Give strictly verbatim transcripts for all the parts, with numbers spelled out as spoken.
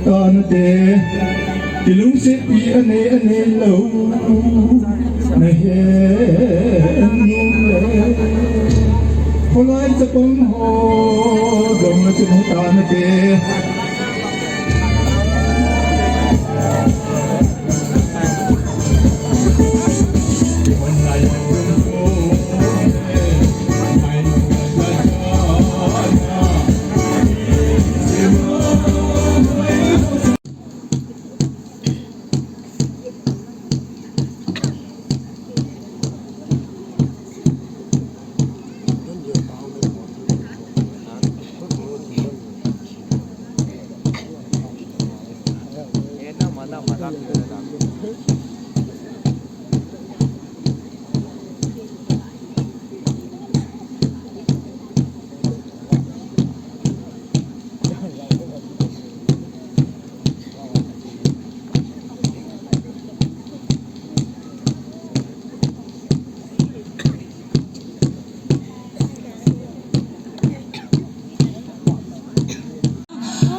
Tanate, kilungset pi anei anei lou, nahe anu le. Kholai chapang ho, dong na chun tanate.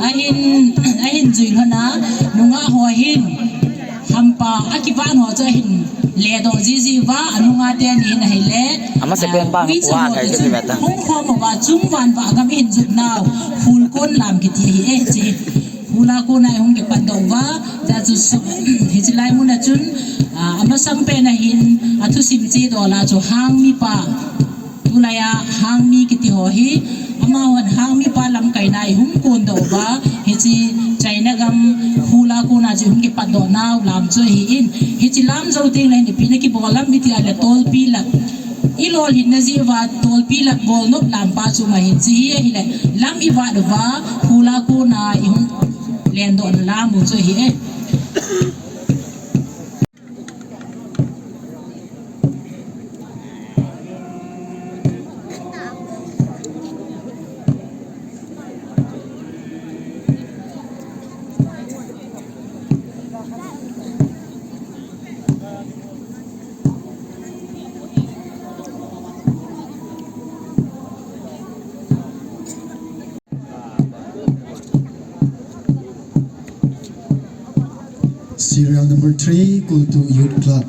Ahin, ahin jui lhon a, nungah ho hin, hampa, akivan ho chu ahin, ledoh jiji uva, anungah teni hin ahile. Ama second pa, ui, cha ho chu, hung khom uva, chungvan va gam hin jut nau, Phulkon lam kiti ahi e, chi. Phulakon a hung kipat doh uva, ja chu so, hichi lai mun a chun, a, amasang pen a hin, athusim che doh la chu hang mipa. Tulai a hang mi kiti ho hi, amahon hang mipa lamkaina i hung kon doh uva, hichi China gam Phulakon a chu hung kipat doh nau lam chu ahi in, hichi lam jou teng le hin ipi na kibol lam iti a le tolpi lat. I lolhinna jeh uva tolpi lat bol nop lam pa chu ma hin chi hi ahile, lam i vat uva, Phulakon a i hung lendoh na lam u chu ahi e. Serial number three, Kultu Youth Club.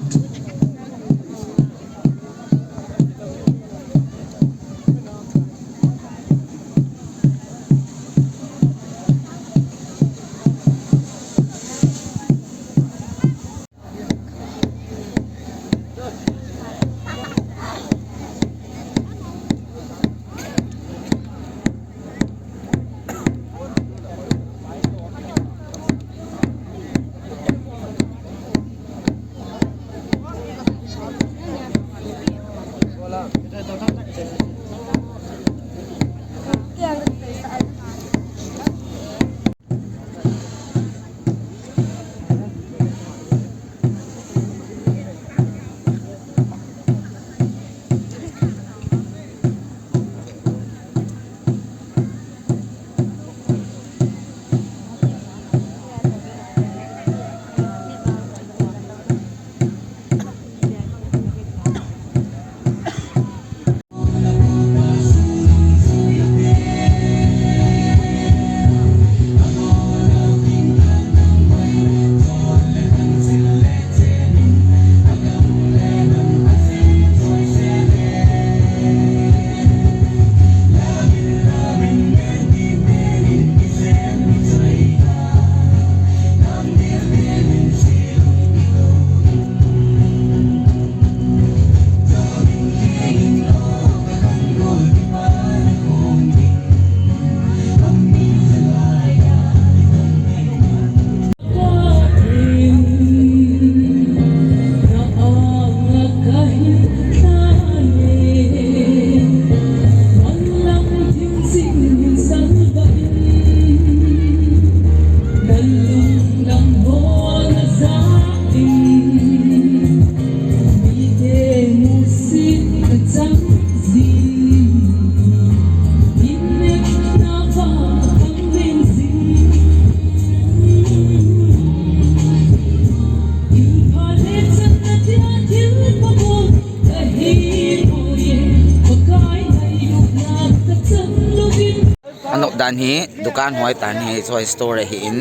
Hi dukan hoi tan hi, choi store hi in.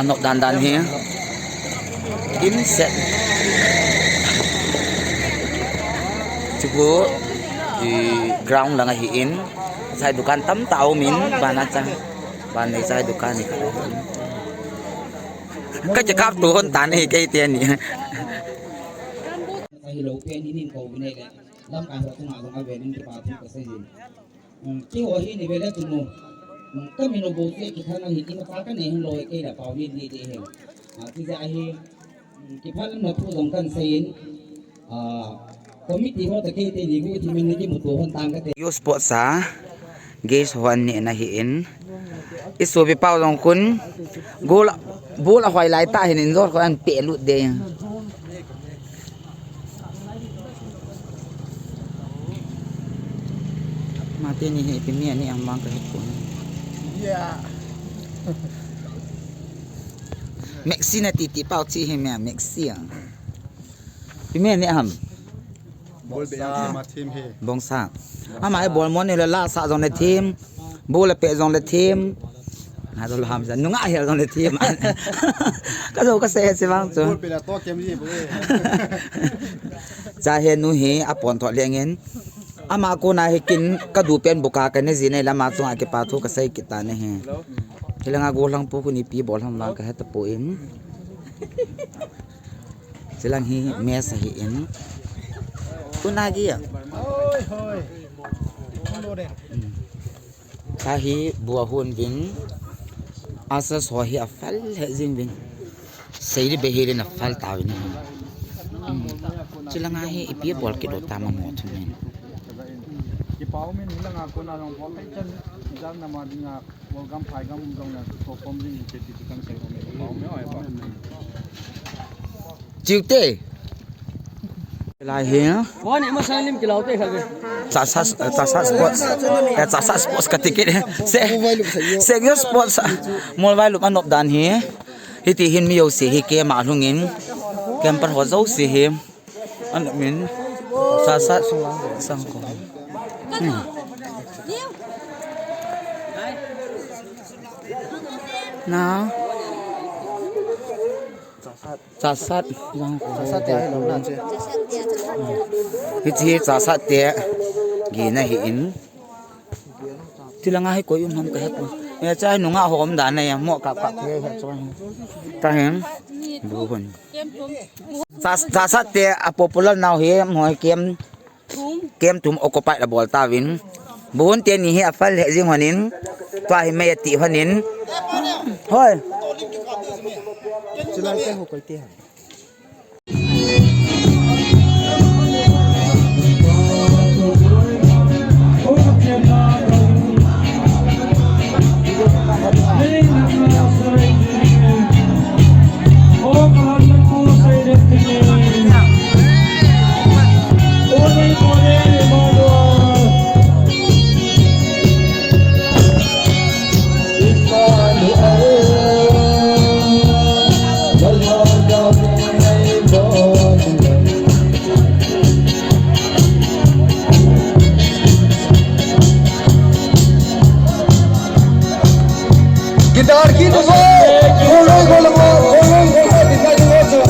Anop dan dan hi. Im set. Chibu i ground langa hi in. Chai dukan tam ta um in, bana cha. Ban nei chai dukan ni ka. Ka che kap tu hon tan hi kei te ni. Ahi lo pen hi nin ko ne le. Lamkai ho chunga jong avel in kipa thu kasei jin. Um, keiho hi ni vele tunu. Um, kamin u bou chu kithana hi imacha kanei hon lou hi kei le Pau ni ni ding hi. Ah, tijeh a hi, um, kiphalna thu jong kahin sei in. Ah, committee ho toh kei teni gu thi min ni kimuto hon tang kate. Youth Sports a guest ho anina hi in. I sopi Pau jong khun goal, ball ahoi lai tah hin in jol khun ahin peh lut ding. Mate ni hi ipi mi aneh ham vang kahe pon. Yeah. Maxi nati ti Pau chi hi mi a Maxi a. Ipi mi aneh ham. Ball be yang thim a thim hi. Bongsa. Ama hi ball mon ni le la sa jong le thim. Ball le peh jong le thim. Ha, to lo ham sa. Nunga hel jong le thim. Ka jo ka se se vang chu. Ball be la to kem ji bo e. Cha he nu hi apon tho leng in. Ama kona hi kin ka du pen buka ka ne ji nei le ama chunga kipa thu kasei kit ta ne hi. Hilanga gollhang pu khu ni ipi bol ham vang kahe tapon. Chilang hi mess ahi in. Tuna gi a. Hoi, hoi. Hmm. Ka hi bua hun vin. Asa so hi afal he jing vin. Seili be hi le na fal ta vin. Hmm. Chilanga hi ipi bol kit u tam mo thum hin. Kipau min hilanga kona jong bol pai chan. Jam na ma dinga. Chiute. Lai hi. Chasa, Chasa Sports. Eh, Chasa Sports ka ticket. Se, se yo Sports. Molvailup anop dan hi. Hiti hin mi jouse hi camp a lhungin. Camper ho jouse hi. An min sa sa sung ko. Hmm. Na. Sa sat lang ko. Sa sat ya lo na che. Hiti sa sat te. Gi na hi in. Tilanga hi koi um ham ka het. Me chai nunga hom dan na ya mo ka ka. Ta hen. Bu hon. Sa, sa, sa te a popular nau hi, moi kem, kem tum occupy la bol ta vin. Buhun te ni hi a fal he jing honin, tua hi mei a ti honin. Hoi. Chilai te ho koi te ha. Guitar ki tu so, goloi golamo, goloi golamo, guitar ki tu so.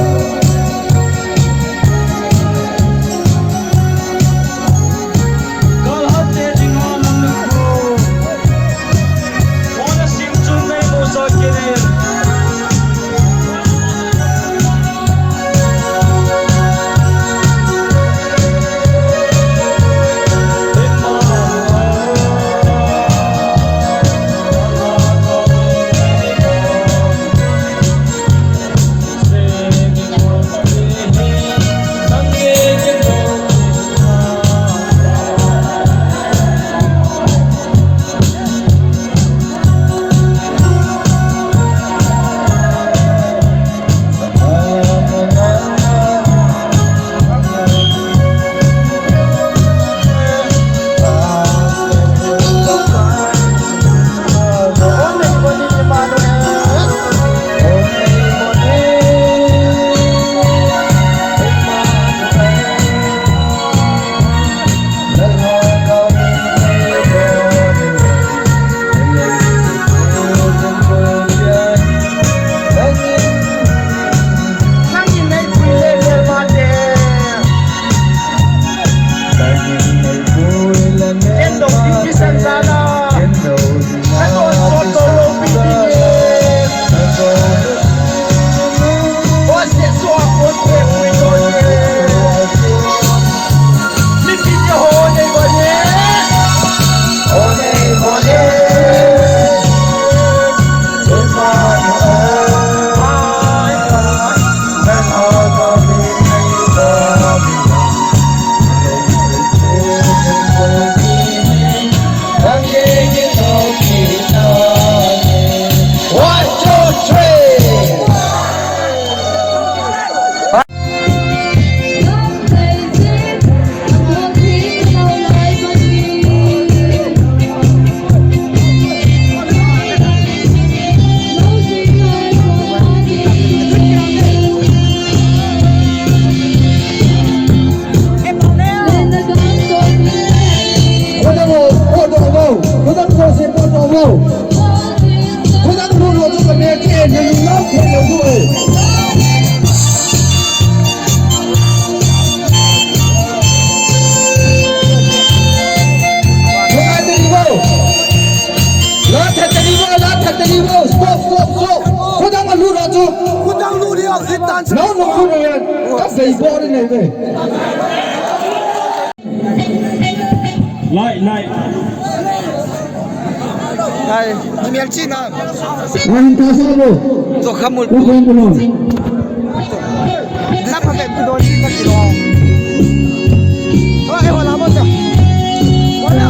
Kutang lu ni a kitan sa. Nang nang ku na yan. Ka sei bo ni nei nei. Lai, lai. Lai, ni mial chi na. Wan ta sa bo. To khamul. Ko ko ko. Sa pa ke ku do chi pa ki do. Ho, e ho la mo sa. Ho la.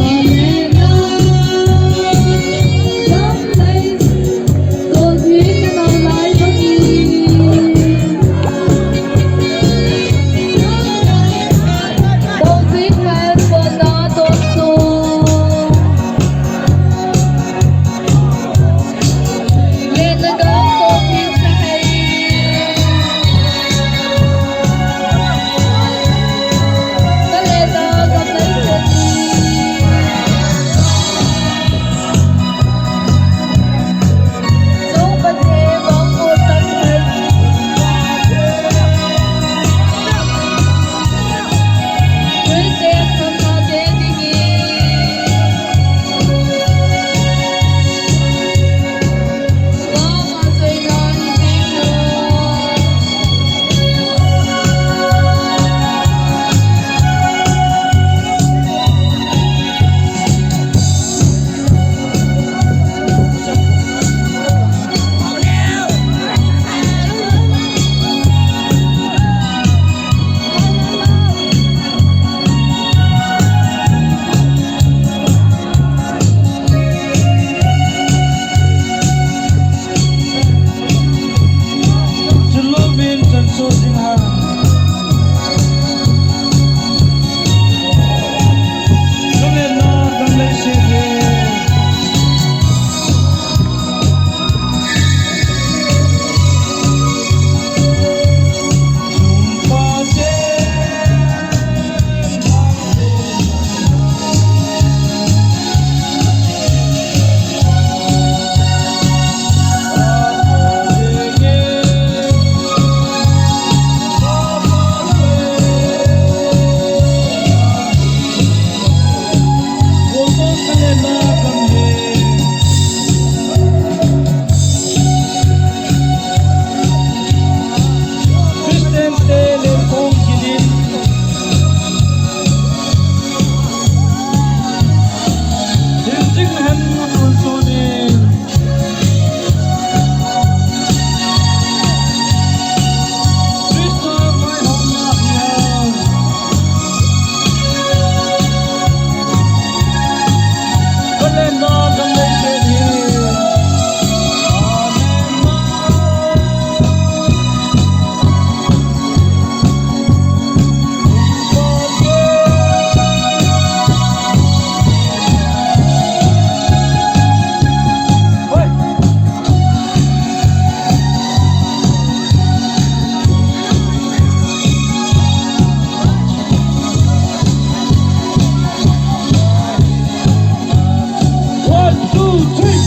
One, two, three.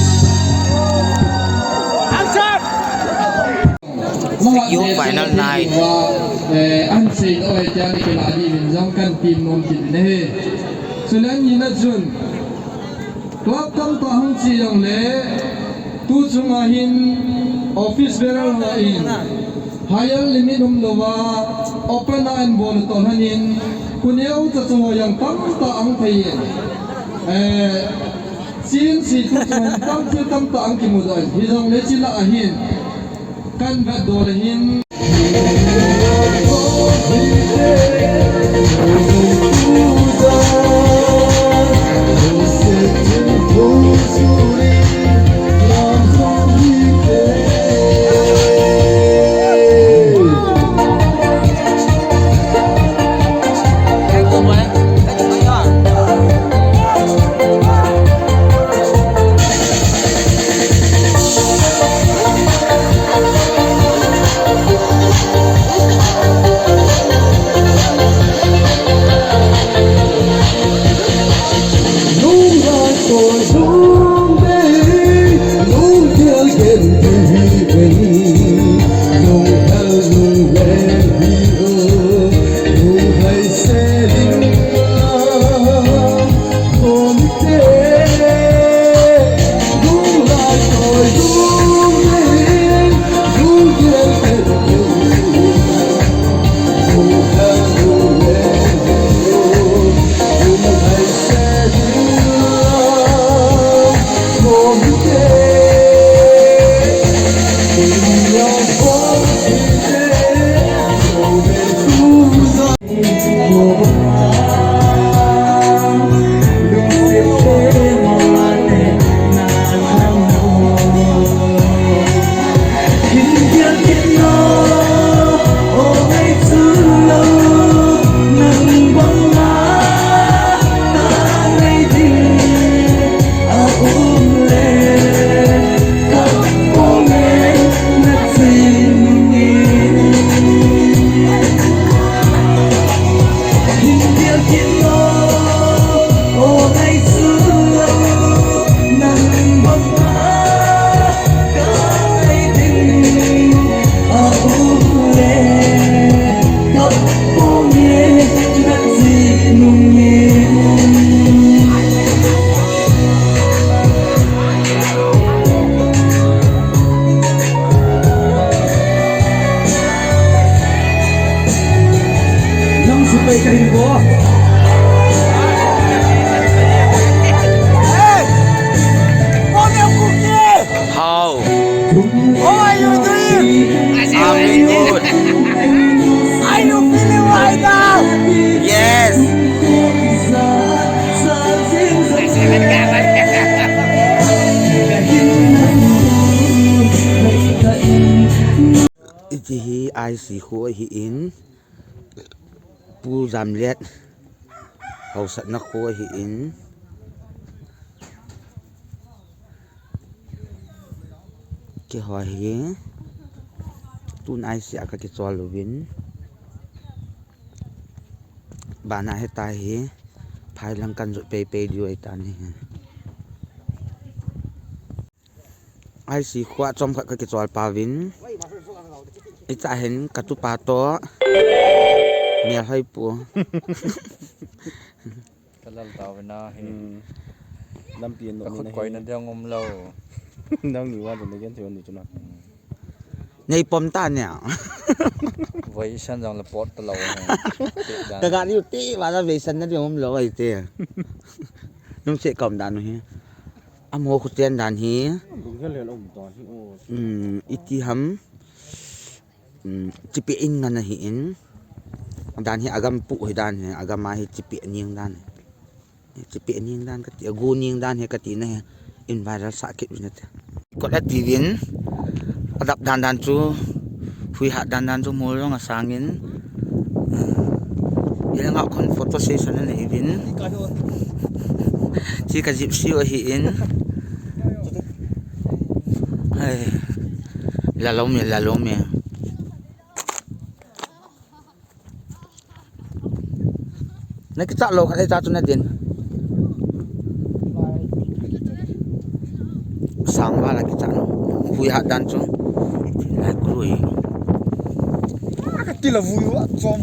Action! Yo, final night. Eh, an sei oi tia ni kila di min jong kan team nom kit ne. Sulan ni na chun. Club tamtah hung chi jongle, tu chunga hin office bearer ho in, higher limit umlouva, open a in bol toh lhon in, khoneo chachu ho jong tamtah ahung thei in. Eh, chin si tu chunga hin tam thil tamtah ahung kimu doh in, hijongle chila ahin. Kan vet dol ahin. How are you doing? I'm doing good. Are you feeling right now? Yes. Hiche hi I C khu ahin, Pu Jamlet haosatna khu ahin. Keiho hi tun I C a kakichol uvin. Bana heta hi phai lang kan jot pei pei diu ahitan ahi. I C khu a chomkhat kakichol pauvin. Hiche a hin katupa toh melhoi pu. Kalal tauvin ahi. Hmm. Lampi in ka khut koi na ding um lou. Nang ni wa jong neigen thei u ni chu na. Nei pom ta nia. Vei san jong la pot ta lou. Ka ga ni u ti wa la vei san na ding um lou ai te. Nung se kom dan u hi. Amo khu ten dan hi. Lung hel hel um ta hi o. Hmm, iti ham. Um, chipi in ngan ahin. Dan hi agam pu hi dan hi, agam a hi chipi ning dan hi. Chipi ning dan kati, agu ning dan hi kati na hi. In viral sah kit uvin ate. Kot ati uvin. Adap dan dan chu, hui hat dan dan chu mol jong asangin. Hilanga kon photo session anei uvin. Chi ka jipsi u ahin. Hai. Lalom e, lalom e. Na kicha lou khat le cha chu na din. Sang ba la kicha lou. Hui hat dan chu. Lai krui. Ti la vui wa chom.